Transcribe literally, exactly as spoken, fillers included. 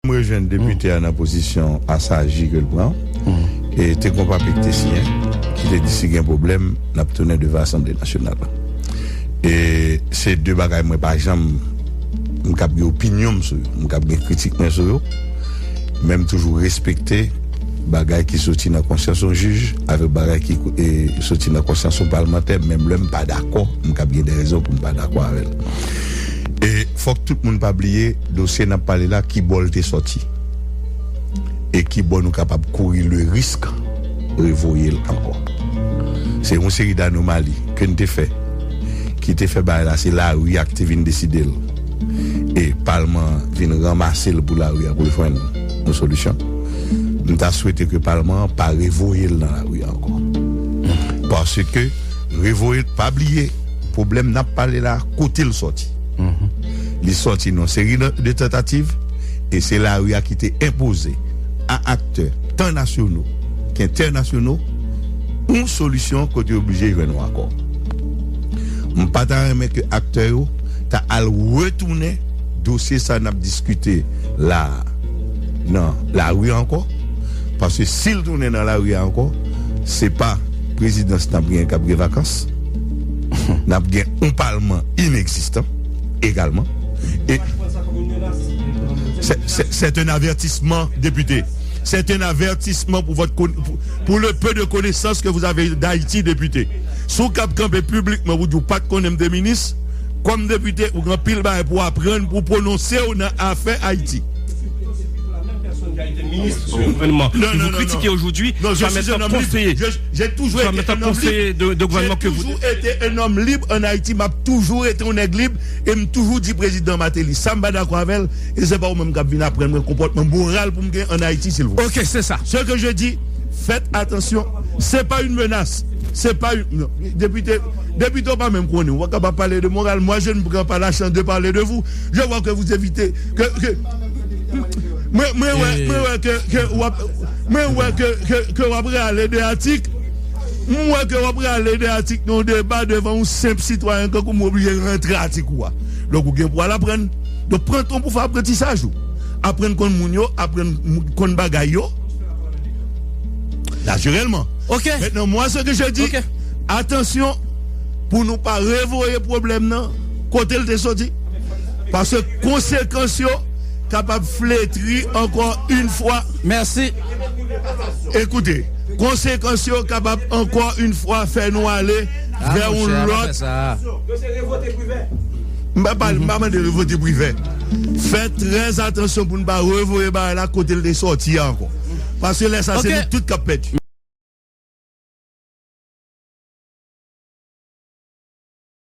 M rejwenn depite a nan pozisyon asaji ke l pran. E te gen yon papye ki te siyen, ki te di si gen pwoblèm, n ap tounen devan Asanble Nasyonal. E se de bagay mwen pa janm, m kab gen opinyon m sou yo, m kab gen kritik mwen sou yo, men m toujou respekte bagay ki soti nan konsyans yon jij avèk bagay ki e, soti nan konsyans yon palmantè, menm lè m pa dakò, m kab gen de rezon pou m pa dakò avè l. E fòk tout moun pa bliye dosye n ap pale la, ki bò l te sòti e ki bò nou kapab kouri le risk revoye l ankò. Se yon seri d'anomali ke n te fè ki te fè bagay la, se lari a ki te vin deside l. E palman an vin ranmase l pou lari a pou l jwenn yon solisyon. M ta swete ke palman an pa revoye l nan lari a ankò. Paske revoye, pa bliye, pwoblèm n ap pale la, kote l sòti. Li sòti nan seri de, de tantativ, e se lari a ki te enpoze a aktè, tan nasyonal ke entènasyonal, yon solisyon kote yo oblije jwenn yon akò. M pa ta renmen ke aktè yo ta al retounen dosye sa n ap diskite la a nan lari a ankò, paske si l tounen nan lari a ankò, se pa prezidans n ap genyen k ap gen vakans, n ap gen yon palman inegzistan egalman. E c'est, c'est, c'est un avertissement, député. C'est un avertissement pour votre con- pour, pour le peu de connaissances que vous avez d'Haïti, député. Si w kab kanpe piblikman pou di w pa t konnen m te minis, kòm depite, ou gen anpil bagay pou aprann, pou pwononse w nan afè Ayiti. Gouvernement. Et vous critiquez aujourd'hui, tu vas maintenant conseiller, tu vas maintenant conseiller de, de gouvernement que vous. J'ai toujours été un homme libre en Haïti, m ap toujou rete yon nèg lib, e m toujou di prezidan Martelly sa m pa dakò avè l, e se pa ou menm k ap vin aprann mwen konpòtman moral pou m gen an Ayiti, silvouplè. Ok, c'est ça. Ce que je dis, faites attention, c'est pas une menace, c'est pas une, non, député, député, ou pa menm konnen, ou pa kapab pale de moral, moi je ne prends pas la chance de parler de vous, je vois que vous évitez, que, que, mwen, mwen wè, mwen wè ke, ke w ap, mwen wè ke, ke, ke w ap rale de atik, mwen wè ke w ap rale de atik nan yon deba devan yon senp sitwayen kankou m oblije rantre atik ou a. Donk ou gen pou al aprann. Donk pran tan pou fè aprantisaj ou. Aprann konn moun yo, aprann konn bagay yo. Natirèlman. Ok. Maintenant, moi, ce que je dis, ok, attention, pou nou pa revoye pwoblèm nan kote l te soti. Paske konsekans yo kapab fletri ankò yon fwa. Mèsi. Ekoute, konsekans yo kapab ankò yon fwa fè nou ale vè yon lòt. M pa pale, m pa mande revote Privè. Fè trè atansyon pou n pa revoye bagay la kote l te sòti a ankò. Paske lè sa se nou tout k ap pèdi.